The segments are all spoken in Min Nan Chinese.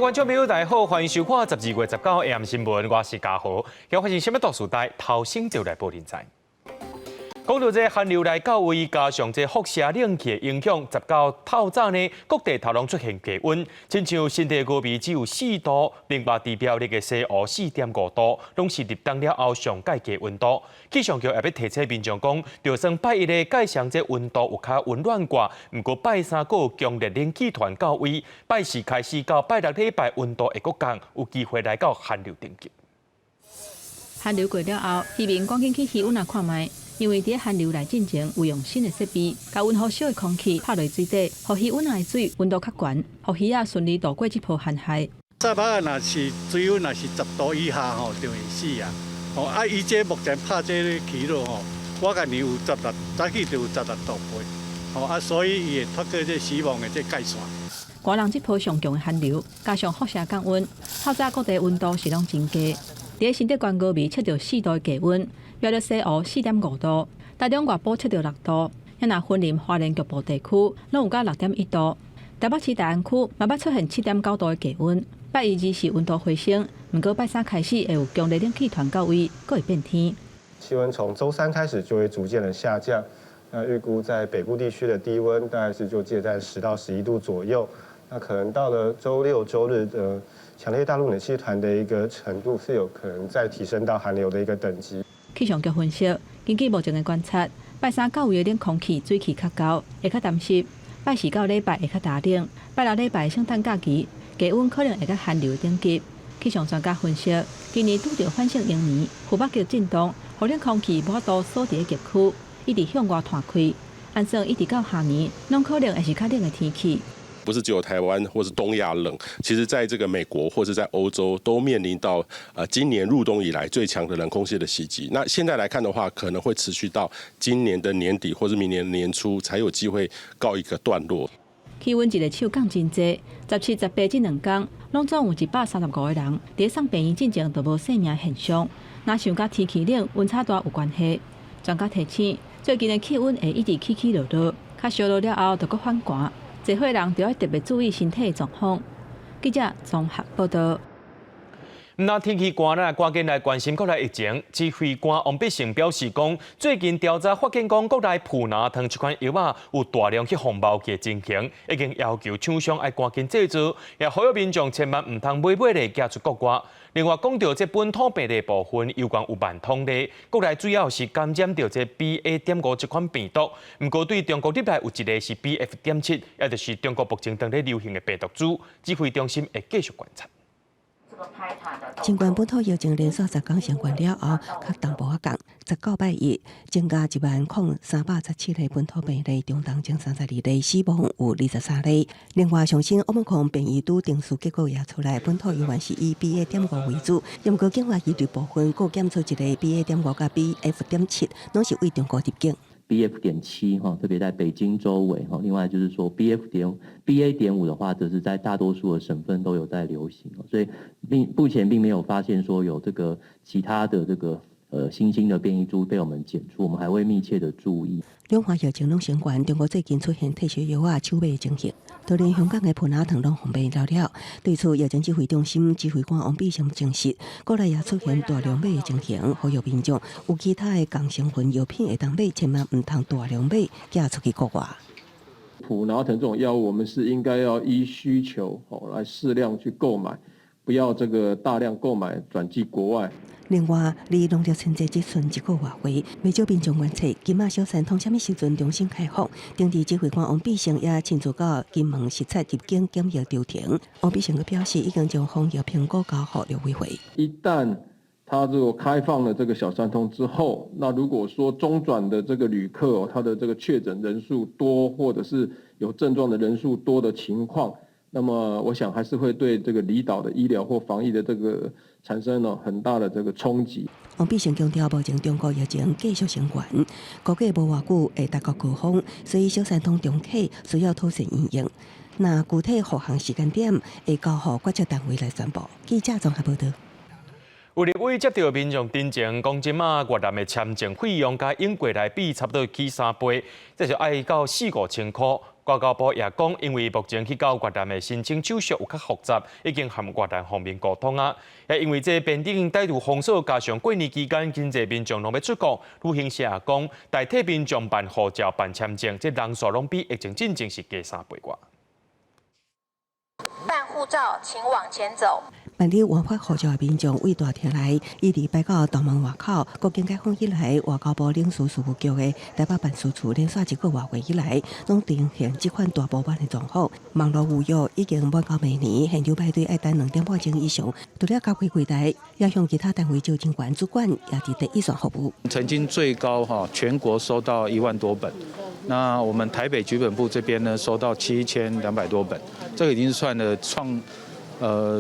觀眾朋友，大家好，歡迎收看12月19 AM 新聞，我是嘉豪。今發生啥物大事代，頭先就來報恁知。講到這寒流來到位，加上這輻射冷氣的影響，19透早呢，各地頭攏出現低溫，親像新竹高美只有4度，另外佇苗栗的西湖4.5度，攏是入冬了後上蓋低溫度。氣象局也欲提醒民眾講，就算拜一的蓋上這溫度有較溫暖寡，毋過拜三閣有強烈冷氣團到位，拜四開始到拜六禮拜溫度會閣降，有機會來到寒流等級。寒流過了後，漁民趕緊去魚塭仔看覓。因為佇寒流來進前，有用新的設備，共溫予燒的空氣拍落水底，予魚塭仔的水溫度較懸，予魚仔順利度過這波寒害。早擺若是水溫若是10度以下吼，就會死啊！吼啊，伊這目前拍這个起落吼，我共年有十六，早起就有16度半，吼啊，所以伊會脫過這死亡的這界線。寒人這波上強的寒流，加上輻射降溫，透早各地溫度是攏真低。佇新竹縣高美測著4度的低溫，苗栗西湖4.5度，台中外埔測著6度，遐若雲林花蓮局部地區攏有到6.1度，台北市大安區嘛捌出現7.9度的低溫。拜一二是溫度回升，毋過拜三開始會有強烈冷氣團到位，閣會變天。氣溫從週三開始就會逐漸的下降，那預估在北部地區的低溫大概是就介在10到11度左右。那可能到了週六、週日的強烈大陸冷氣團的一個程度是有可能再提升到寒流的一個等級。氣象局分析，根據目前的觀察，拜三到位的冷空氣水汽較厚，會較澹濕；拜四到禮拜會較焦冷，拜六禮拜聖誕假期，低溫可能會到寒流等級。氣象專家分析，今年拄著反聖嬰年，負北極震盪，予冷空氣無法度鎖佇極區，一直向外湠開。按算一直到下年，攏可能會是較冷的天氣。不是只有台灣或是東亞冷，其實在這個美國或是在歐洲都面臨到今年入冬以來最強的冷空氣的襲擊。那現在來看的話，可能會持續到今年的年底或是明年年初才有機會告一個段落。氣溫一个手降真濟，17、18這兩工，攏總有135個人佇送病院進前就無性命現象。若想佮天氣冷、溫差大有關係，專家提醒，最近的氣溫會一直起起落落，較燒熱了後就閣反寒。這歲人就要特別注意身體的狀況。記者綜合報道。那天氣寒，咱趕緊來關心國內疫情。指揮官王必勝表示講，最近調查發現講，國內普拿疼這款藥仔有大量去予貓去的情形，已經要求廠商愛趕緊製造，也呼籲民眾千萬毋通買買咧寄出國外。另外，講到這本土病例部分，有關有萬通例，國內主要是感染著這 BA.5這款病毒。毋過對中國入來有一例是 BF.7，也就是中國目前當咧流行的病毒株，指揮中心會繼續觀察。新冠本土疫情連續10工升懸了後，較淡薄仔降。19拜一增加10,317例本土病例，中重症32例，死亡有23例。另外，上新奧密克戎變異株定序結果也出來，本土猶原是以 BA.5為主，毋過境外移入部分，閣檢出一例 BA.5佮 BF.7，攏是對中國入境。 BF.7哈，特別在北京周圍哈。另外就是說 BA.5的話，則是在大多數的省份都有在流行，所以目前並沒有發現說有這個其他的這個新興的變異株被我們檢出，我們還會密切的注意。兩岸疫情攏升懸，中國最近出現退燒藥仔搶買的情形，就連香港的普拿疼攏予賣了了。對此，疫情指揮中心指揮官王必勝證實，國內也出現大量買的情形，呼籲民眾有其他的共成分藥品會當買，千萬毋通大量買寄出去國外。普拿疼這種藥物，我們是應該要依需求哦來適量去購買，不要這個大量購買轉寄國外。另外，離農曆春節只剩一個外月，袂少民眾關切，金馬小三通啥物時陣重新開放？當地指揮官王必勝也親自到金門視察入境檢疫流程。王必勝閣表示，已經將防疫評估交予陸委會。一旦他如果開放了這個小三通之後，那如果說中轉的這個旅客，他的這個確診人數多，或者是有症狀的人數多的情況，那麼我想還是會對這個離島的醫療或防疫的這個產生了很大的這個衝擊。王必勝強調，目前中國疫情繼續升懸，估計無偌久會達到高峰，所以小三通重啟需要妥善應用。那具體復航時間點會交予決策單位來宣布。記者綜合報道。有立委接著民眾陳情，講這馬越南的簽證費用佮英國來比，差不多起3倍，這就愛到四五千箍。外交部也講，因為目前去到越南的申請手續有較複雜，已經和越南方面溝通啊。也因為這邊境帶路封鎖，加上過年期間真濟民眾攏欲出國，旅行社也講，代替民眾辦護照、辦簽證，這人數攏比疫情進前是加三倍外。辦護照，請往前走。辦理換發護照的民眾對大廳內，一直排到大門外口。國境解封以來，外交部領事事務局的台北辦事處連續一個外月以來，攏呈現這款大爆滿的狀況。網路預約已經滿到明年，現場排隊愛等兩點半鐘以上。除了交開櫃台，也向其他單位招人員主管也佇第一線服務。曾經最高哈，全國收到1萬多本。那我們台北局本部這邊呢，收到7200多本，這個已經算了創。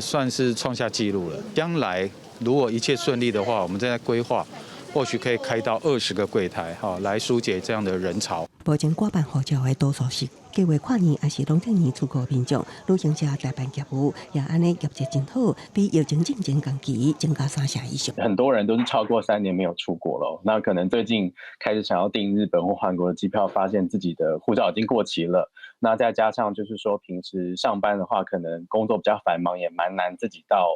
算是創下紀錄了。將來如果一切順利的話，我們正在規劃，或許可以開到20個櫃台，哈，來疏解這樣的人潮。目前掛辦護照的多數是計劃跨年抑是農曆年出國民眾，旅行社代辦業務也按呢業績真好，比疫情進前同期增加三成以上。很多人都是超過3年沒有出國了，那可能最近開始想要訂日本或韓國的機票，發現自己的護照已經過期了。那再加上就是說平時上班的話，可能工作比較繁忙，也蠻難自己到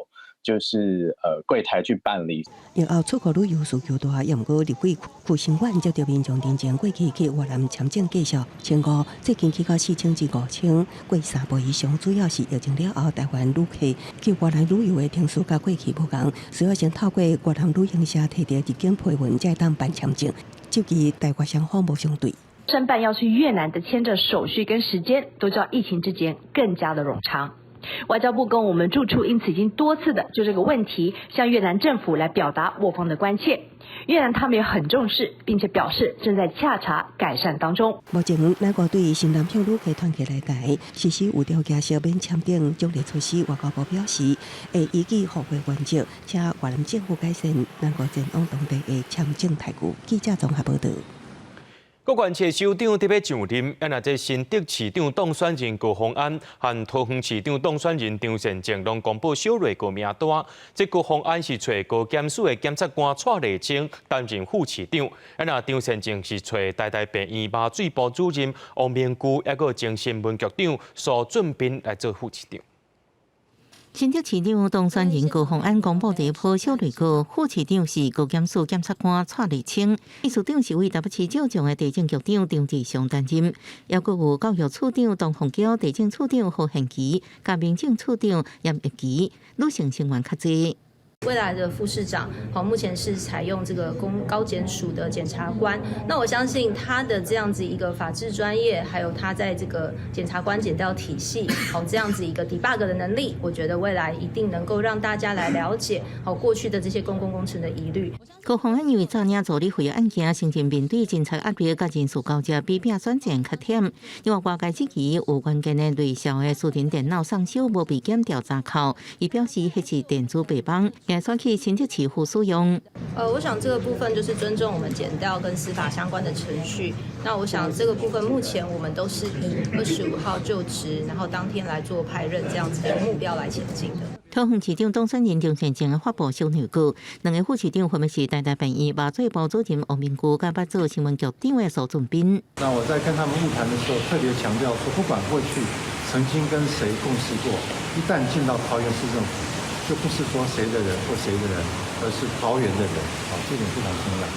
就是櫃台去辦理。疫後出國旅遊需求大，也毋過立委傅聲遠接著民眾登前過去去越南簽證繼續1500，最近起到4000至5000，過三倍以上，主要是疫情了後，台灣旅客去越南旅遊的程序佮過去無仝，需要先透過越南旅行社提著入境批文，才會當辦簽證。這期台越雙方無相對。申辦要去越南的簽證手續跟時間，都較疫情之前更加的冗長。外交部跟我們駐處因此已經多次的就這個問題向越南政府來表達我方的關切。越南他們也很重視，並且表示正在洽查改善當中。目前，咱國對新南向旅客團客來台實施有條件赦免簽證獎勵措施，外交部表示會依據互惠原則，請越南政府改善咱國前往當地的簽證待遇。記者綜合報導。國縣市首長特別上任，啊若這新竹市長當選人高虹安和桃園市長當選人張善政攏公布小內閣名單。這高虹安是揣高檢署的檢察官蔡麗清擔任副市長，啊若張善政是揣台大病院麻醉部主任王明巨，抑閣前新聞局長蘇俊斌來做副市長。新竹市長當選人高虹安公布第一波小內閣，副市長是高檢署檢察官蔡麗清，秘書長是為台北市少將的地政局長張志祥擔任，抑閣有教育處長董鳳嬌、地政處長何憲琪、佮民政處長嚴奕琪，女性成員較濟。未來的副市長，好，目前是採用這個公高檢署的檢察官。那我相信他的這樣子一個法治專業，還有他在這個檢察官檢調體系，好，這樣子一個 debug 的能力，我覺得未來一定能夠讓大家來了解，好，過去的這些公共工程的疑慮。高虹安因為早領助理費案件，先前面對偵查壓力，佮人事交接比拼選戰較忝。另外外界質疑有關鍵的類似的私人電腦送修無被檢調查扣，伊表示彼是電子備忘。選去新竹市府使用。我想這個部分就是尊重我們檢調跟司法相關的程序。那我想這個部分目前我們都是以25號就職，然後當天來做派任這樣子的目標來前進的。桃園市長當選人張善政發布小內閣，兩个副市長分別是台大病院麻醉部主任王明巨，佮捌做新聞局長的蘇俊斌。那我在跟他們晤談的時候，特別強調說，不管過去曾經跟誰共事過，一旦進到桃園市政府，就不是說誰的人或誰的人，而是桃園的人，啊，這點非常重要。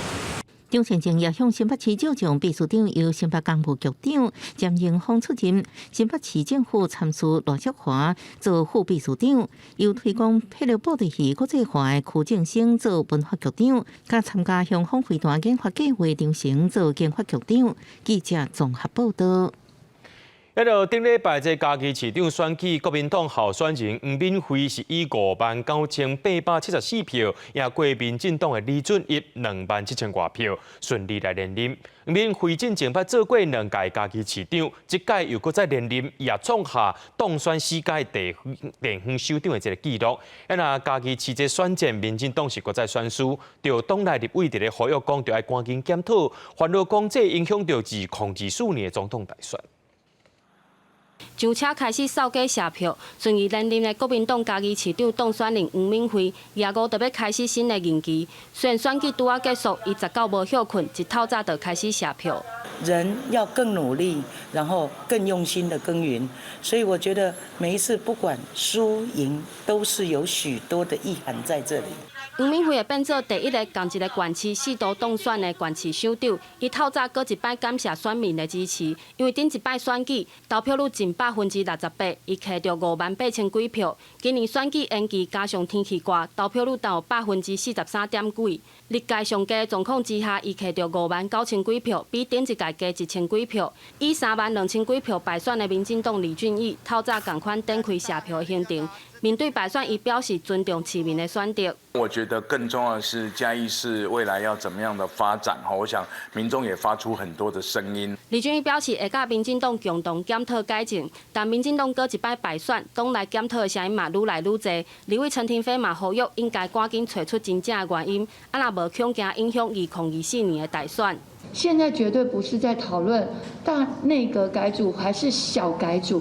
張善政也向新北市少將秘書長由新北工務局長詹榮峰出任，新北市政府參事賴淑華做副秘書長，由推廣霹靂布袋戲國際化的柯正生做文化局長，佮參加雄風飛彈研發計畫張成做研發局長。記者綜合報導。彼落頂禮拜這嘉義市長選舉，國民黨候選人黃敏惠是以59,874票贏過民進黨的李俊逸27,000外票，順利來連任。黃敏惠進前捌做過兩屆嘉義市長，這屆又閣再連任，也創下當選四屆地方首長的這个紀錄。啊，若嘉義市這選戰，民進黨是閣再選輸，著黨內立委佇咧呼籲講，著愛趕緊檢討，煩惱講這影響著2024年的總統大選。上車開始掃街謝票，順利連任的國民黨嘉義市長當選人黃敏惠，廿五就欲開始新的任期。雖然選舉拄仔結束，伊19無歇睏，一透早就開始謝票。人要更努力，然後更用心的耕耘。所以我覺得每一次不管輸贏，都是有許多的意涵在這裡。黃敏惠會變做第一个仝一个縣市四度當選的縣市首長。伊透早閣一擺感謝選民的支持，因為頂一擺選舉投票率近68%，伊摕著5萬8千幾票。今年選舉延期，加上天氣熱，投票率到43.幾%。歷屆上低狀況之下，伊摕著5萬9千幾票，比頂一屆加1千幾票。以3萬2千幾票敗選的民進黨李俊毅，透早仝款展開謝票行程。面對敗選，伊表示尊重市民的選擇。我覺得更重要的是嘉義市未來要怎麼樣的發展？我想民眾也發出很多的聲音。李俊毅表示會佮民進黨共同檢討改進，但民進黨閣一擺敗選，黨內檢討的聲音嘛愈來愈濟。立委陳亭妃嘛呼籲應該趕緊揣出真正的原因，啊若無恐驚影響2024年的大選。現在絕對不是在討論大內閣改組還是小改組。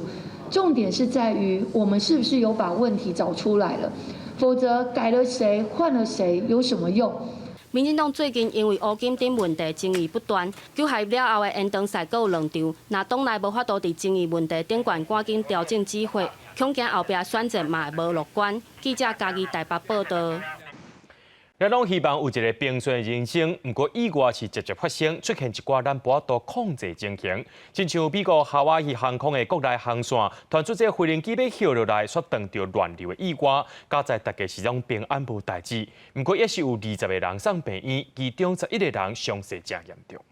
重點是在於我們是不是有把問題找出來了，否則改了誰換了誰有什麼用？民進黨最近因為烏金等問題爭議不斷，九合一了後的延長賽閣有兩場，若黨內無法度佇爭議問題頂懸趕緊調整指揮，恐驚後壁選戰嘛會無樂觀。記者嘉義台北報導。咱攏希望有一个平順的人生，毋過意外是直直發生，出現一寡咱無法度控制情形。親像美國夏威夷航空的國內航線，傳出這个飛行機欲歇落來，煞撞著亂流的意外，佳哉大家是攏平安無代誌。毋過也是有20个人送病院，其中11个人傷勢誠嚴重。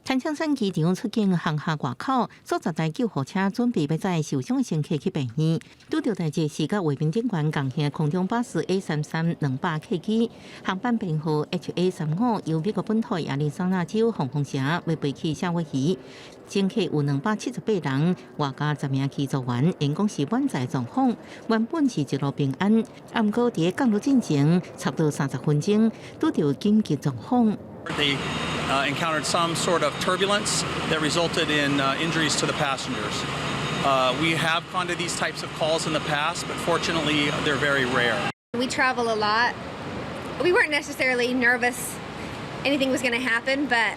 陳青山機場出境航廈外口，數十台救護車準備欲載受傷的乘客去病院。拄著代誌是佮衛兵警官仝行空中巴士 A330-200客機，航班編號 HA35由美國本土亞利桑那州黃蜂城欲飛去夏威夷，乘客有278人，外加10名機組員，𪜶講是滿載狀況，原本是一路平安，啊，毋過佇降落進前差不多30分鐘，拄著緊急狀況。 They encountered some sort of turbulence that resulted in injuries to the passengers. We have gone to these types of calls in the past, but fortunately they're very rare. We travel a lot. We weren't necessarily nervous anything was going to happen, but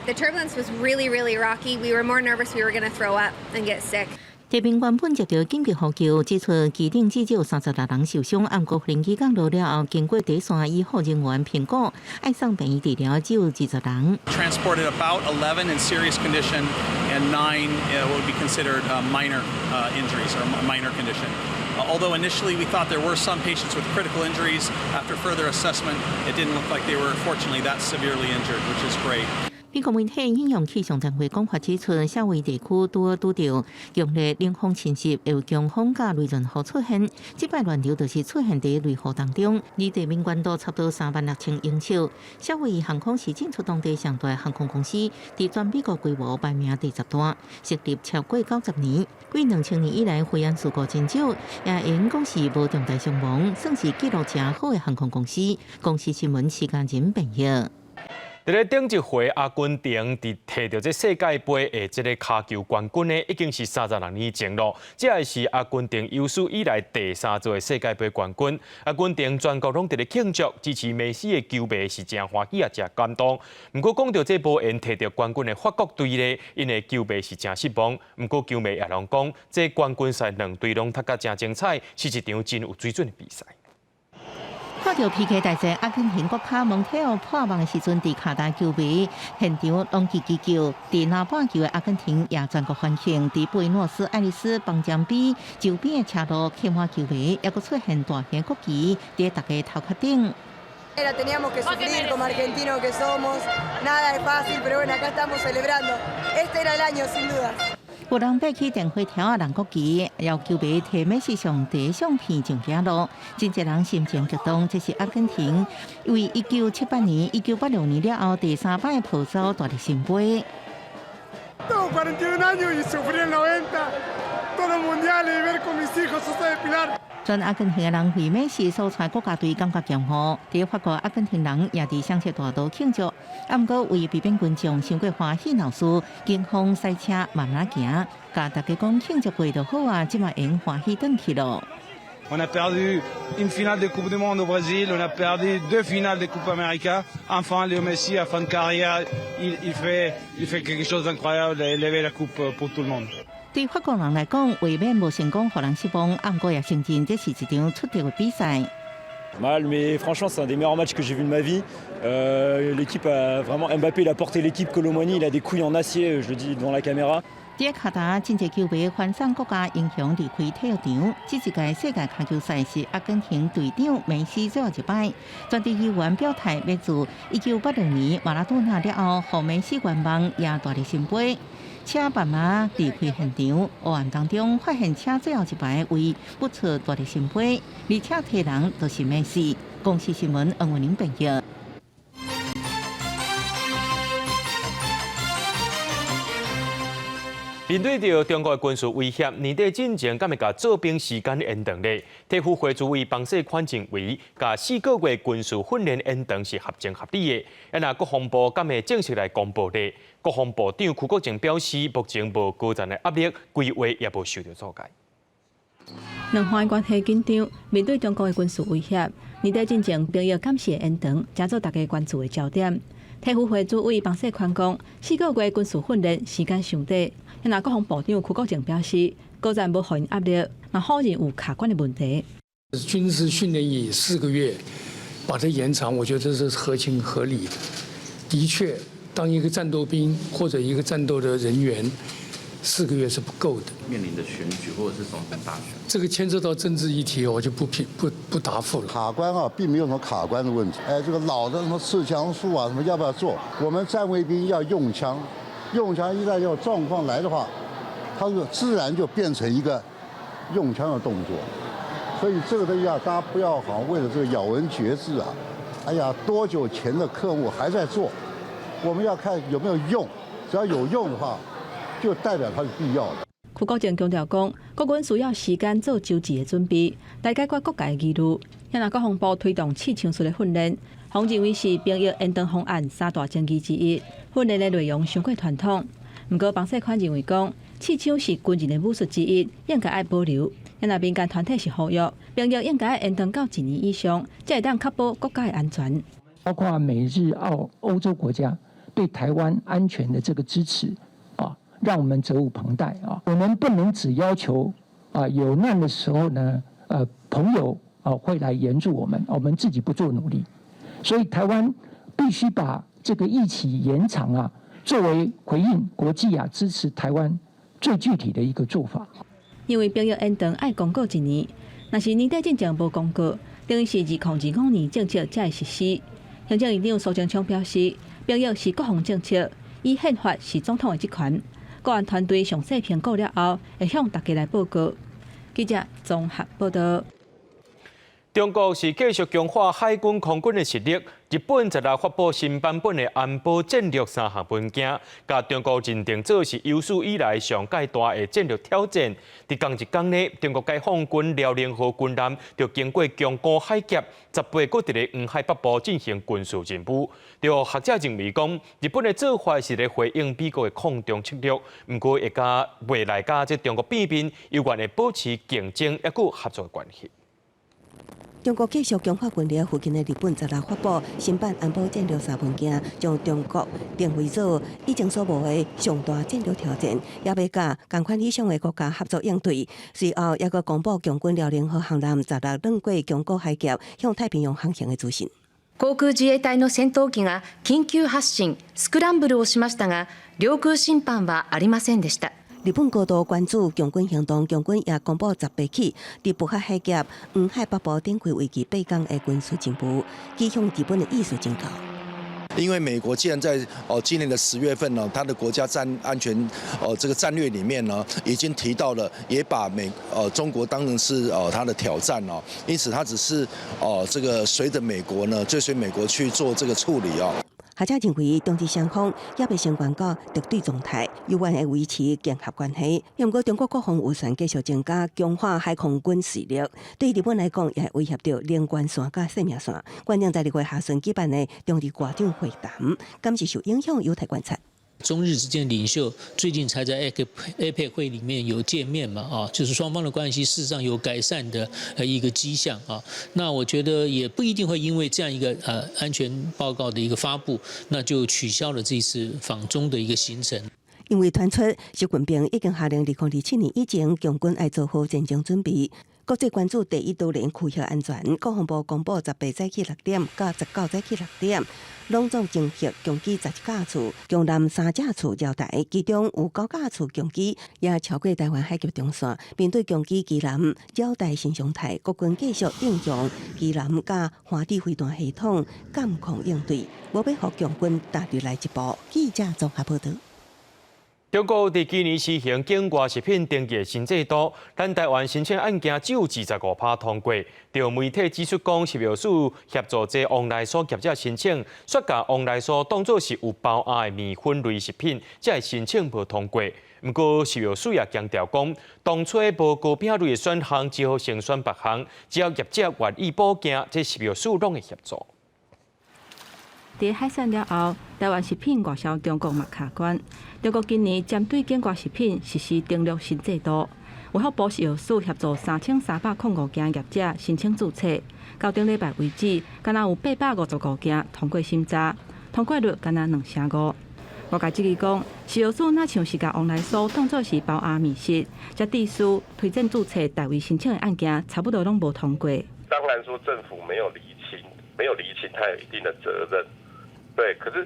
the turbulence was really, really rocky. We were more nervous we were going to throw up and get sick. 地面原本接著緊急呼救，指出機頂至少36人受傷，毋過飛機降落了後，經過第一線醫護人員評估，愛送病院治療只有20人。 Transported about 11 in serious condition and 9 would be considered minor injuries or minor condition. Although initially we thought there were some patients with critical injuries, after further assessment, it didn't look like they were fortunately that severely injured, which is great. 美國媒體引用氣象單位講法指出，夏威夷地區拄好拄著強烈冷鋒侵襲，會有強風佮雷陣雨出現。這擺亂流就是出現佇雷雨當中，離地面懸度差不多3萬6千英尺。夏威夷航空是進出當地上大航空公司，佇全美國規模排名第10大，成立超過90年。自2000年以來，飛安事故真少，也會用講是無重大傷亡，算是記錄誠好的航空公司。公視新聞時間人編譯。佇咧頂一回，阿根廷佇摕著這世界盃的這个跤球冠軍呢，已經是36年前咯。這也是阿根廷有史以來第三座的世界盃冠軍。阿根廷全國攏佇咧慶祝，支持梅西的球迷是誠歡喜也誠感動。毋過講著這無緣摕著冠軍的法國隊咧，𪜶的球迷是誠失望。毋過球迷也攏講，這冠軍賽兩隊攏踢甲誠精彩，是一場真有水準的比賽。看著 PK 大戰，阿根廷國腳蒙鐵奧破網的時陣，佇卡達球迷現場攏嘰嘰叫。佇拿半球的阿根廷也全國歡慶。佇布宜諾斯艾利斯邦將比周邊的車路客滿球迷，猶閣出現大型國旗佇大家頭殼頂。 Teníamos que sufrir como argentinos que somos, nada es fácil, pero bueno, acá estamos celebrando. Este era el año, sin duda. 有人爬起電火柱仔人國旗，要球迷提梅西上第相片上行路，真濟人心情激動。這是阿根廷為1978年、1986年了後第三擺抱走大力神杯。 Tengo 41 años y sufrí el 90, todo el mundial y ver con mis hijos, eso de Pilar. 全阿根廷的人為美西所帶國家隊感覺驕傲。佇法國，阿根廷人也佇香榭大道慶祝。啊，毋過為避免群眾傷過歡喜鬧事，警方賽車慢慢行，共大家講慶祝過就好啊，這馬會用歡喜轉去囉。 On a perdu une finale de Coupe du Monde au Brésil, on a perdu deux finales de Coupe América. Enfin, Léo Messi, à fin de carrière, il fait quelque chose d'incroyable, élever la coupe pour tout le monde. 對法國人來講，衛冕無成功，予人失望。啊，毋過也承認這是一場出色的比賽。 Mal, mais franchement, c'est un des meilleurs matchs que j'ai vu de ma vie. L'équipe a vraiment Mbappé, il a porté l'équipe. Kolo Muani, il a des couilles en acier, je le dis devant la caméra. 佇卡達，真濟球迷歡送國家英雄離開體育場。這一屆世界跤球賽是阿根廷隊長梅西最後一擺。全體球員表態，欲自1986年馬拉多納了後，予梅西願望也大力聖杯。車慢慢離開現場，黑暗當中發現車最後一排為不出大力聖杯，而且提人就是梅西。公視新聞黃文玲編譯。面對著中國的軍事威脅，年底進前敢會共做兵時間延長咧？體育會主委彭世寬認為，共4個月軍事訓練延長是合情合理的。啊，若國防部敢會正式來公布咧？國防部長邱國正表示，目前無高層的壓力，規劃也無受著阻礙。兩岸關係緊張，面對中國的軍事威脅，年底進前兵役敢是會延長，成做大家關注的焦點。體育會主委彭世寬講，四個月軍事訓練時間傷短。若國防部長邱國正表示，高層無予𪜶壓力，嘛否認有卡關的問題。軍事訓練以4個月把它延長，我覺得這是合情合理的。的確，當一個戰鬥兵或者一個戰鬥的人員，四個月是不夠的。面臨的選舉或者是總統大選，這個牽涉到政治議題，我就不評不不答覆了。卡關啊，並沒有什麼卡關的問題。哎，這個老的什麼刺槍術啊，什麼要不要做？我們戰衛兵要用槍。用槍一旦有狀況來的話，它就自然就變成一個用槍的動作。所以這個東西啊，大家不要好像為了這個咬文嚼字啊，哎呀，多久前的科目還在做？我們要看有沒有用，只要有用的話，就代表它是必要的。邱國正強調講，國軍需要時間做周全的準備，來解決各界疑慮。若國防部推動刺槍術的訓練，予認為是兵役延長方案三大爭議之一。訓練的內容傷過傳統，毋過彭世寬認為講，刺槍是軍人的武術之一，應該愛保留。若民間團體是呼籲，兵役應該延長到一年以上，才會當確保國家的安全。包括美日澳歐洲國家對台灣安全的這個支持啊，讓我們責無旁貸啊。我們不能只要求啊有難的時候呢，朋友啊會來援助我們，我們自己不做努力。所以台灣必須把這個役期延長啊，作為回應國際啊支持台灣最具體的一個做法。因為兵役延長愛公告一年，若是年底進前無公告，等於是2025年政策才會實施。行政院長蘇貞昌表示，兵役是國防政策，依憲法是總統的職權。國安團隊詳細評估了後，會向大家來報告。記者綜合報道。中國是繼續強化海軍、空軍的實力。日本16發布新版本的安保戰略三項文件，共中國認定做是有史以來上蓋大的戰略挑戰。佇仝一工呢，中國解放軍遼寧號軍艦就經過宮古海峽，18閣佇咧黃海北部進行軍事任務。著學者認為講，日本的做法是咧回應美國的抗中策略，毋過會佮未來佮這中國變變，猶原會保持競爭抑閣合作的關係。中國繼續強化軍力，附近的日本十六發布新版安保戰略三文件，將中國定位做以前所無的上大戰略挑戰，也欲佮仝款理想的國家合作應對。隨後，猶閣公布共軍遼寧號航艦十六轉過宮古海峽向太平洋航行的資訊。航空自衛隊の戦闘機が緊急発進スクランブルをしましたが、領空侵犯はありませんでした。日本高度關注共軍行動，共軍也公布18起佇渤海海峽、黃海北部展開為期8工的軍事任務，指向日本的意思真高。因為美國既然在今年的10月份呢，它的國家戰安全這個戰略裡面呢，已經提到了，也把中國當成是它的挑戰哦，因此它只是這個隨着美國呢，追隨美國去做這個處理哦。學者認為，中日雙方猶未升懸到敵對狀態，猶原會維持競合關係。毋過中國國防預算繼續增加，強化海空軍實力，對日本來講，也會威脅著能源線佮生命線。原定在2月下旬舉辦的中日外長會談，敢是受影響，有待觀察。中日之間領袖最近才在 APEC 會裡面有見面嘛？啊，就是雙方的關係事實上有改善的一個跡象啊。那我覺得也不一定會因為這樣一個安全報告的一個發布，那就取消了這次訪中的一個行程。因為傳出習近平已經下令2027年以前，共軍愛做好戰爭準備。國際關注第一島鏈區域安全，國防部公布18早起6點到19早起6點，攏總偵測共機11架次，強艦3架次繞台，其中有9架次共機也超過台灣海峽中線。面對共機機艦繞台新常態，國軍繼續應用機艦佮環地飛彈系統監控應對，無欲予共軍踏入來一步。記者綜合報導。中國佇今年實行境外食品登記的新制度，咱台灣申請案件只有25%通過。著媒體指出講，食藥署協助這黃來酥業者申請，煞共黃來酥當做是有包餡的麵粉類食品，才會申請無通過。毋過食藥署也強調講，當初無糕餅類的選項，只好先選別項，只要業者願意補件，這食藥署攏會協助。佇海選了後，台灣食品外銷中國嘛卡關。中國今年針對境外食品實施登錄新制度，衛福部食藥署協助3305間業者申請註冊，到頂禮拜為止，敢若有855件通過審查，通過率敢若2成5。外界質疑講，食藥署若像是共黃來酥當做是包餡麵食，才致使推薦註冊代為申請的案件，差不多攏無通過。當然說政府沒有釐清，沒有釐清，他有一定的責任。對，可是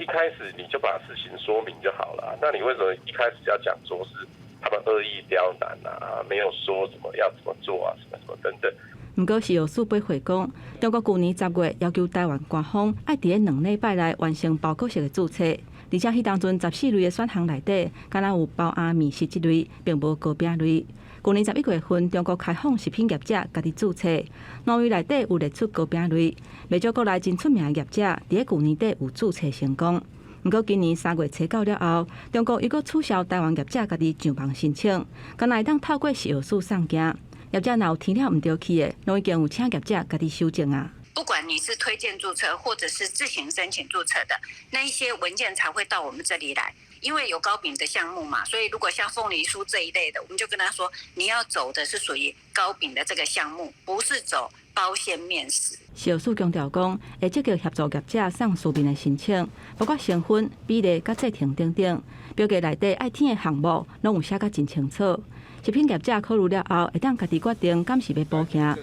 一開始你就把事情說明就好了。那你為什麼一開始要講說是他們惡意刁難啊？沒有說什麼要怎麼做啊？什麼什麼等等。毋過食藥署回回講，中國舊年10月要求台灣官方愛佇咧2禮拜內完成包裹式的註冊，而且彼當陣14類的選項內底，敢若有包餡麵食這類，並無糕餅類。舊年11月份，中國開放食品業者家己註冊，兩類內底有列出糕餅類，袂少國內真出名的業者，佇咧舊年底有註冊成功。毋過今年3月初九了後，中國又閣取消台灣業者家己上網申請，敢若會當透過食藥署送件。業者若有填了毋著去的，攏已經有請業者家己修正啊。不管你是推薦註冊或者是自行申請註冊的，那一些文件才會到我們這裡來。因為有糕餅的項目嘛，所以如果像鳳梨酥這一類的，我們就跟他說，你要走的是屬於糕餅的這個項目，不是走包餡麵食。食藥署強調講，會積極協助業者送書面的申請，包括成分、比例、佮製程等等，表格內底愛填的項目，攏有寫甲真清楚。食品業者考慮了後，會當家己決定敢是欲補件。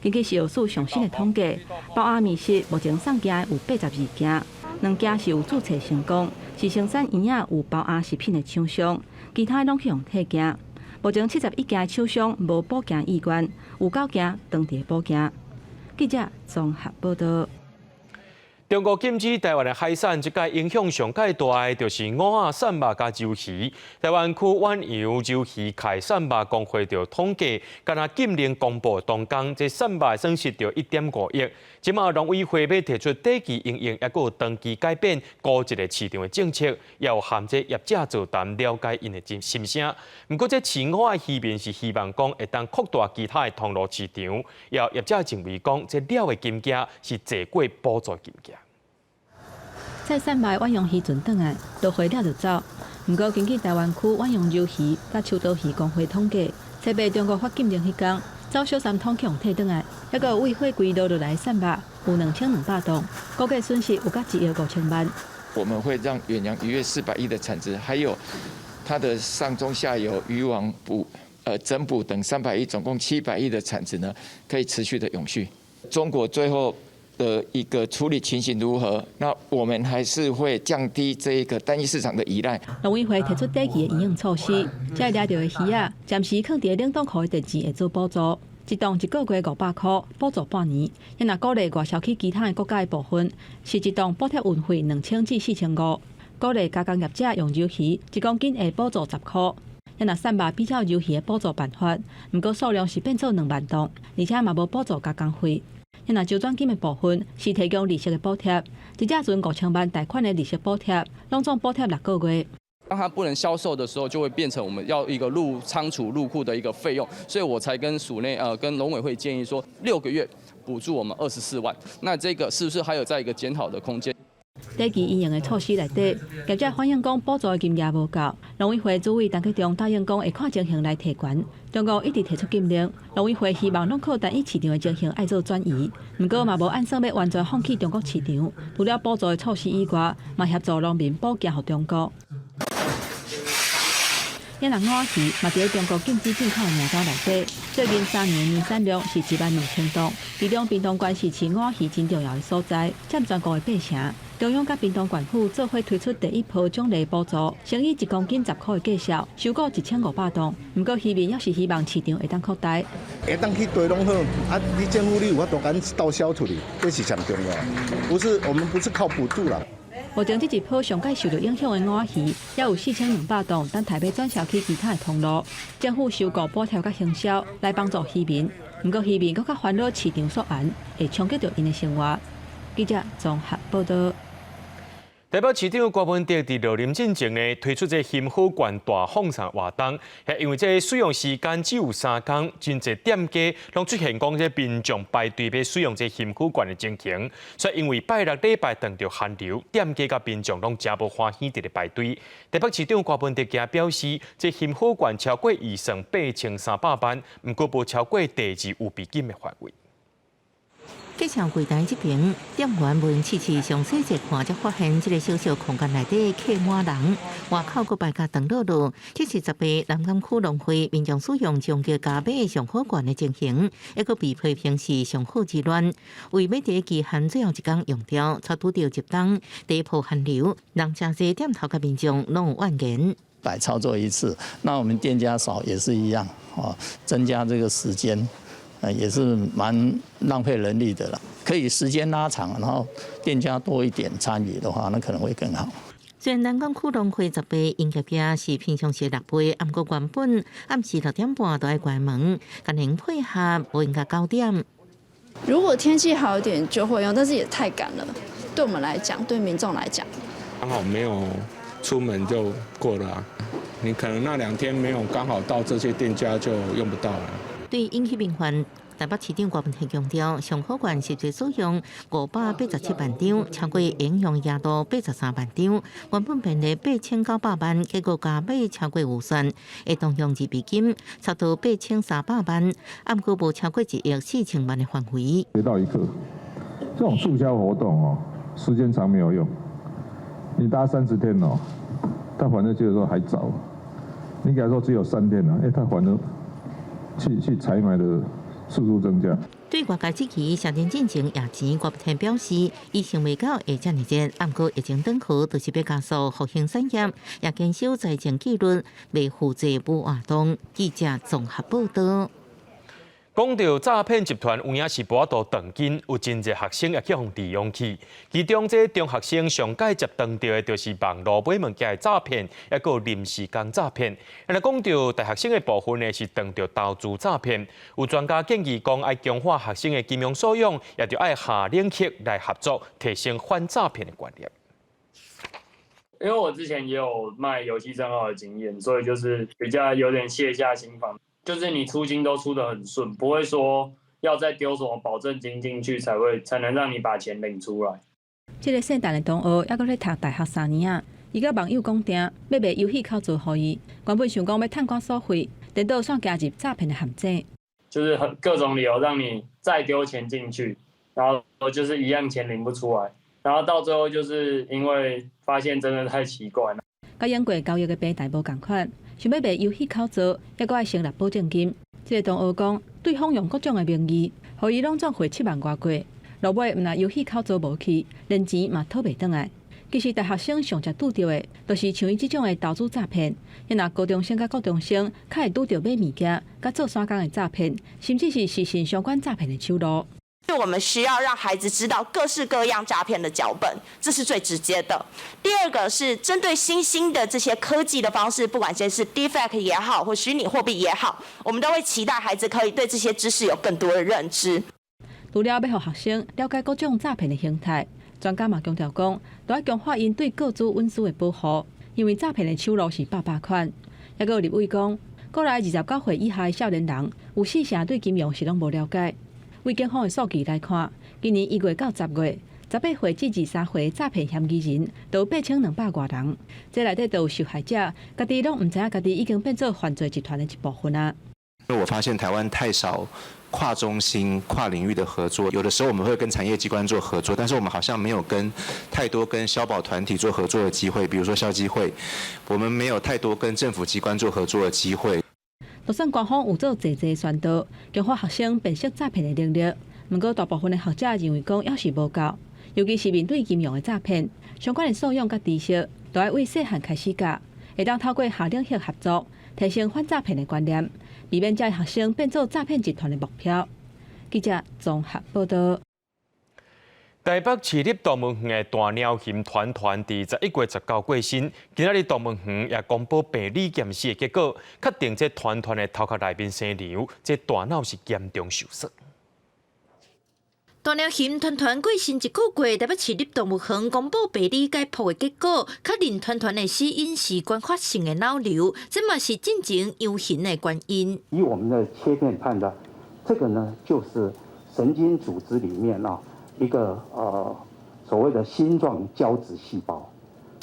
根據食藥署上新的統計，包餡麵食目前送件的有82件，2件是有註冊成功，是生產營養有包餡食品的廠商，其他攏去予退件。目前71間廠商無補件意願，有9件當佇咧補件。記者綜合報導。中國禁止台灣的海產，這屆影響上蓋大的就是蚵仔、鱔肉佮鰇魚。台灣區遠洋鰇魚開鱔肉公會就統計，敢若禁令公布當工，這鱔肉損失著1.5億。這馬農委會欲提出短期因應，抑閣有長期改變孤一個市場的政策，也有和這業者座談，了解𪜶的心聲。毋過這飼蚵仔漁民是希望講會當擴大其他的通路市場，也有業者認為講這抓的金額是濟過補助金額。載鱔肉遠洋漁船轉來，落貨了就走。毋過根據台灣區遠洋鰇魚佮秋刀魚公會統計，初八中國發禁令彼工，走小三通去予退轉來，抑閣有對貨櫃落落來鱔肉有2200噸，估計損失有甲1億5000萬。我們會讓遠洋漁業400億的產值，還有它的上中下游漁網補、增補等300億，總共700億的產值呢，可以持續的永續。中國最後的一個處理情形如何？那我們還是會降低這一個單一市場的依賴。農委會提出短期的因應措施，這掠著的魚仔，暫時囥佇冷凍庫的電池會做補助，一檔一個月500塊，補助半年。若鼓勵外銷去其他的國家的部分，是一檔補貼運費2000至4500。鼓勵加工業者用鰇魚，1公斤會補助10塊。若鱔肉比照鰇魚的補助辦法，毋過數量是變做2萬檔，而且嘛無補助加工費。若周轉金的部分是提供利息的補貼，一隻船5000萬貸款的利息補貼，攏總補貼6個月。當它不能銷售的時候，就會變成我們要一個入倉儲入庫的一個費用，所以我才跟署內跟農委會建議說6個月補助我們24萬，那這個是不是還有在一個檢討的空間？短期因應的措施內底，業者反映講補助的金額無夠，農委會主委陳吉仲答應講會看情形來提懸。中國一直提出禁令，農委會希望攏靠單一市場的情形愛做轉移，毋過嘛無按算欲完全放棄中國市場。除了補助的措施以外，嘛協助農民補寄予中國。越南芋仔魚嘛，佇咧中國禁止進口的名單內底。最近3年的年產量是1萬2000噸，其中屏東縣是飼芋仔魚真重要的所在，佔全國的八成。中央佮屏東縣府做伙推出第一波獎勵補助，先以1公斤10塊的價數收購1500噸。毋過漁民猶是希望市場會當擴大。會當去對攏好，啊，你政府你有法度共導銷出去，這是上重要。不是，我們不是靠補助啦。目前這一波上蓋受著影響的芋仔魚，猶有4200噸，等待欲轉銷去其他的通路。政府收購補貼佮行銷來幫助漁民，毋過漁民閣較煩惱市場縮限，會衝擊著𪜶的生活。記者綜合報導。台北市長柯文哲佇就任進前呢，推出這幸好券大放送活動，因為這使用時間只有3工，真濟店家攏出現講這民眾排隊欲使用這幸好券的情形，所以因為拜六禮拜碰著寒流，店家佮民眾攏誠無歡喜佇咧排隊。台北市長柯文哲今表示，這幸好券超過預算8300萬，毋過無超過第二預備金的範圍。結帳櫃台這邊，店員問試試詳細一看，才發現這个小小空間內底客滿人，外口閣排甲長囉囉。這是十八南港區農會民眾使用終極加碼上好券的情形，猶閣被批評是上好之亂。為欲佇期限最後一工用掉，才拄著入冬第一波寒流，讓誠濟店頭佮民眾攏有怨言。百操作一次，那我們店家少也是一樣，哦，增加這個時間。也是蠻浪費人力的啦。可以時間拉長，然後店家多一點參與的話，那可能會更好。雖然南港區農會十八營業額是平常時六倍，毋過原本暗時6點半就愛關門，共𪜶配合無閒到9點。如果天氣好一點就會用，但是也太趕了。對我們來講，對民眾來講，剛好沒有出門就過了啊。你可能那2天沒有剛好到這些店家就用不到了。對引起民憤，台北市長郭文強調，上好券實際使用587萬張，超過應用額度83萬張，原本編列8900萬，結果加碼超過預算，會動用預備金，差不多8300萬，毋過無超過1億4000萬的範圍。學到一課，這種促銷活動哦，時間長沒有用，你搭30天哦，他反正就是說還早，你給他說只有3天了，欸，他反正。去採買的速度增加。對外界質疑，卸任進前也錢郭天表示，伊想袂到會遮爾熱，毋過疫情轉好，就是欲加速復興產業，也堅守財政紀律，袂負債舞活動。記者綜合報導。講著詐騙集團有影是無法度斷根，有真濟學生也去予利用去。其中，這中學生上蓋接當著的，就是網路買物件的詐騙，抑閣臨時工詐騙。若講著大學生的部分呢，是當著投資詐騙。有專家建議講，愛強化學生的金融素養，也著愛跨領域來合作，提升反詐騙的觀念。因為我之前也有賣遊戲帳號的經驗，所以就是比較有點卸下心防。就是你出金都出得很順，不會說要再丟什麼保證金進去才會才能讓你把錢領出來。這个姓陳的同學猶閣咧讀大學三年仔，伊佮網友講定欲賣遊戲口座予伊，原本想講欲趁寡所費，顛倒煞行入詐騙的陷阱。就是很各種理由讓你再丟錢進去，然後就是一樣錢領不出來，然後到最後就是因為發現真的太奇怪。佮用過交易的平台無仝款，想欲賣遊戲口座，猶閣愛成立保證金。這个同學講，對方用各種的名義，予伊攏總匯7萬外過，落尾毋但遊戲口座無去，連錢嘛討袂轉來。其實大學生上常拄著的，就是像伊這種的投資詐騙。若高中生佮國中生，較會拄著買物件、佮做散工的詐騙，甚至是視訊相關詐騙的手路。就我們需要讓孩子知道各式各樣詐騙的腳本，這是最直接的。第二個是針對新興的這些科技的方式，不管現在是 Deepfake 也好，或虛擬貨幣也好，我們都會期待孩子可以對這些知識有更多的認知。除了欲予學生了解各種詐騙的形態，專家嘛強調講，都愛強化𪜶對個資隱私的保護，因為詐騙的手路是百百款。抑閣有立委講，國內29歲以下的少年人有四成對金融是攏無了解。為警方的數據來看，今年1月到10月，18歲至23歲詐騙嫌疑人都8200外人，這內底都有受害者，家己攏毋知影家己已經變做犯罪集團的一部分啊。因為我發現台灣太少跨中心、跨領域的合作，有的時候我們會跟產業機關做合作，但是我們好像沒有跟太多跟消保團體做合作的機會，比如說消基會，我們沒有太多跟政府機關做合作的機會。就算官方有做濟濟宣導，強化學生辨識詐騙的能力，毋過大部分的學者認為講猶是無夠，尤其是面對金融的詐騙，相關的素養佮知識，都愛為細漢開始教，會當透過校頂協合作，提升反詐騙的觀念，避免這學生變做詐騙集團的目標。記者綜合報道。台北市立動物園的大貓熊團團佇11月19過身，今仔日動物園也公布病理檢視的結果，確定這團團的頭殼內面生瘤，這大腦是嚴重受損。大貓熊團團過身一個月，台北市立動物園公布病理解剖的結果，確認團團的死因是原發性的腦瘤，這嘛是進前養熊的原因。以我們的切片判斷，這個呢就是神經組織裡面啊一個所謂的星狀膠質細胞。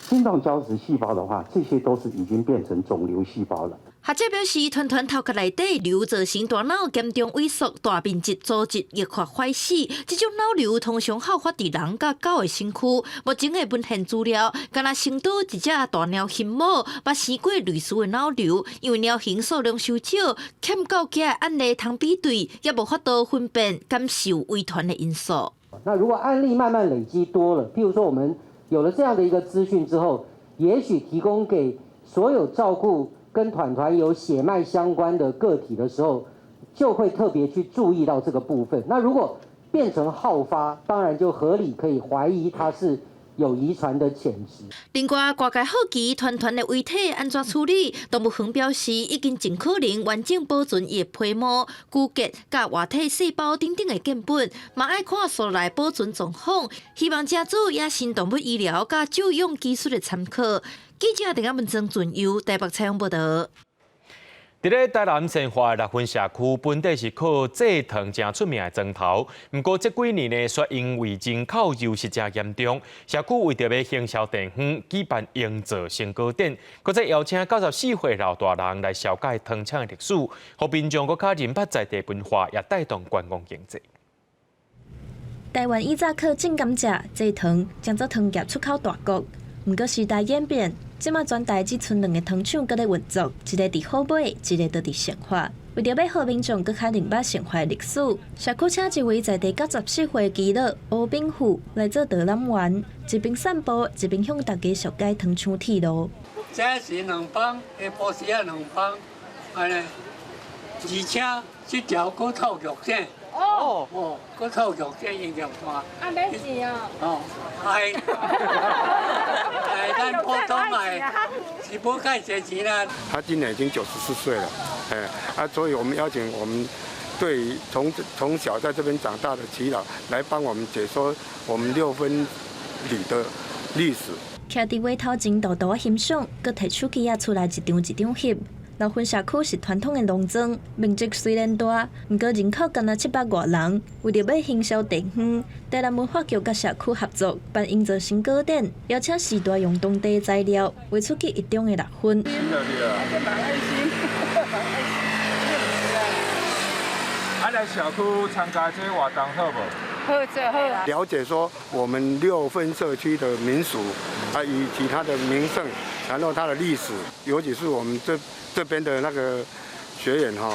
星狀膠質細胞的話，這些都是已經變成腫瘤細胞了。學者表示，團團頭殼內底瘤造成大腦嚴重萎縮、大面積組織液化壞死。這種腦瘤通常好發佇人佮狗的身軀。目前的文獻資料，敢若成都一隻大貓熊母，捌生過類似的腦瘤，因為貓熊數量傷少，欠夠幾個案例通比對，也無法度分辨感受遺傳的因素。那如果案例慢慢累積多了，譬如說我們有了這樣的一個資訊之後，也許提供給所有照顧跟團團有血脈相關的個體的時候，就會特別去注意到這個部分。那如果變成好發，當然就合理可以懷疑它是有遺傳的潛質。另外，外界好奇團團的遺體按怎處理，動物園表示已經盡可能完整保存伊的皮毛、骨骼、佮活體細胞等等的建本，嘛愛看紲來保存狀況，希望藉助野生動物醫療佮救養技術的參考。記者鄭亞文、曾俊佑台北採訪報道。佇咧台南善化六分社區，本底是靠製糖誠出名的莊頭。毋過這幾年呢，卻因為人口流失誠嚴重，社區為著欲行銷地方，舉辦營造成果展，閣再邀請94歲老大人來紹介糖廠的歷史，予民眾閣較認捌在地文化，也帶動觀光經濟。台灣以早靠種甘蔗、製糖，將做糖業出口大國。毋過時代演變，這馬全台只賰兩个糖廠閣咧運作，一个佇虎尾，一个就佇善化。為著欲予民眾閣較認捌善化歷史，社區請一位在地94歲耆老吳炳富來做導覽員，一邊散步，一邊向大家紹介糖廠鐵路。早時兩枋，下晡時仔兩枋，按呢，而且這條閣透玉線。哦哦，閣透玉線營業線。啊，免錢哦。哦，哎，哎，咱普通的是無蓋濟錢啦。他今年已經94歲了，哎，啊，所以我們邀請我們對從小在這邊長大的耆老來幫我們解說我們六分里的歷史。徛佇畫頭前沓沓仔欣賞，閣提手機仔出來一張一張翕。六分社區是傳統的農莊，面積雖然大，毋過人口干焦700外人。為著欲行銷地方，台南文化局佮社區合作辦營造成果展，邀請時代用當地材料畫出記憶中的六分。啊，來社區參加這個活動好無？好，做好。了解說我們六分社區的民俗啊，以及它的名勝，然後它的歷史，尤其是我們這邊的那個學員哈，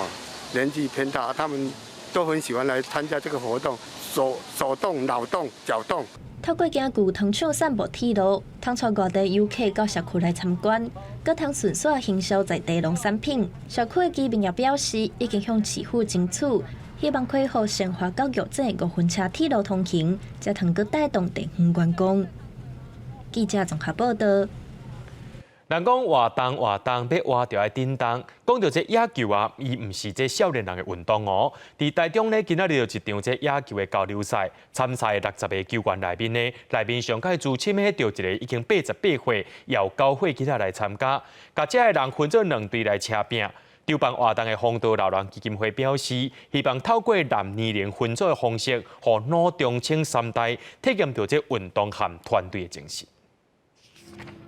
年紀偏大，他們都很喜歡來參加這個活動，手動、腦動、腳動。透過行舊糖廠散步鐵路，通帶外地遊客到社區來參觀，閣通順紲行銷在地農產品。社區的居民也表示，已經向市府爭取，希望開予善化到玉井五分車鐵路通行，才通閣帶動地方觀光。記者綜合報道。人講活動活動，欲活著愛振動。講著這野球啊，伊毋是這少年人的運動哦。佇台中呢，今仔日就一場這野球的交流賽，參賽60個球員內面呢，內面上較資深的就一个已經88歲、有9歲囡仔來參加，共遮的人分做兩隊來車拚。籌辦活動的弘道老人基金會表示，希望透過男年齡分組的方式，予老中青三代體驗著這運動和團隊的精神。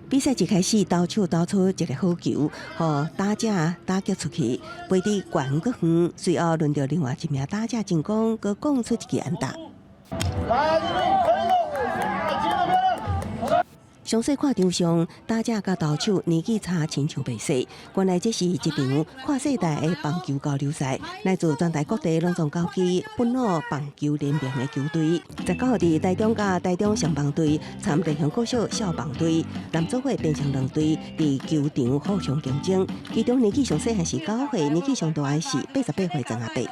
比賽一開始，投手投出一个好球，予打者打擊出去，飛佇懸閣遠。隨後輪著另外一名打者進攻，閣摃出一支安打。詳細看場上，打者佮投手年紀差親像袂細。原來這是一場跨世代的棒球交流賽，來自全台各地攏總九支本土棒球聯盟的球隊。19號佇台中佮台中上棒隊參聯興國小少棒隊，男組伙變成兩隊佇球場互相競爭。其中年紀上細漢是9歲，年紀上大的是88歲曾阿伯。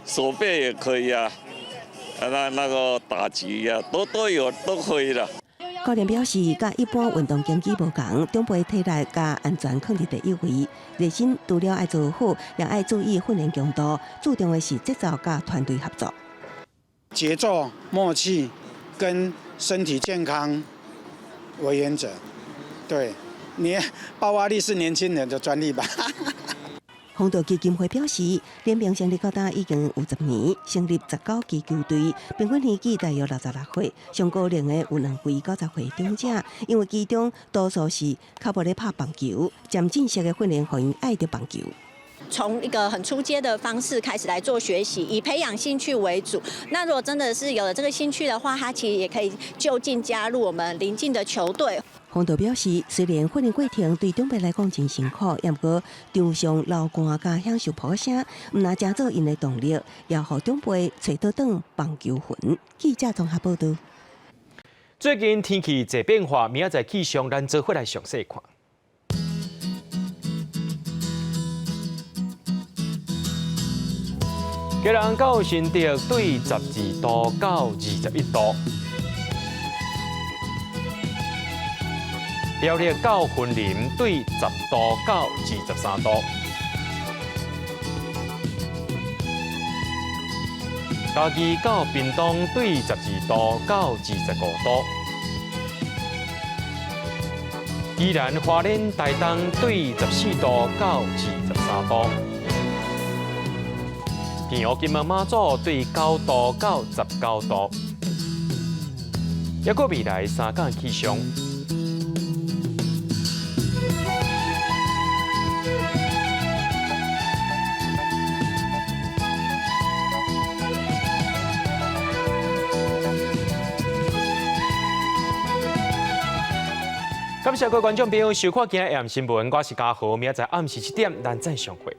守備也可以啊，那個打擊啊，都有都可以啦。教練表示，佮一般運動競技無仝，長輩體力佮安全囥佇第一位。熱身除了愛做好，也愛注意訓練強度，注重的是節奏佮團隊合作。節奏、默契跟身體健康為原則。對，你爆發力是年輕人的專利吧？弘道基金會表示，聯盟成立到今已經有10年，成立19支球隊，平均年紀大約66歲，上高齡的有兩位90歲長者，因為其中多數是較無咧拍棒球，漸進式的訓練，予𪜶愛著棒球。從一個很初階的方式開始來做學習，以培養興趣為主。那如果真的是有了這個興趣的話，他其實也可以就近加入我們鄰近的球隊。弘道表示，雖然訓練過程對長輩來講真辛苦，毋過場上流汗佮享受噗聲，毋但成做𪜶的動力，也予長輩揣倒轉棒球魂。記者綜合報導。最近天氣濟變化，明仔載氣象咱做伙來詳細看。基隆到新竹對12度到21度。苗栗到雲林對10度到23度。嘉義到屏東對12度到25度。宜蘭花蓮台東對14度到23度。澎湖金門馬祖對9度到19度。抑閣未來三天氣象。感謝各位觀眾朋友收看今日的新聞，我是嘉豪，明仔載暗時7點，咱再相會。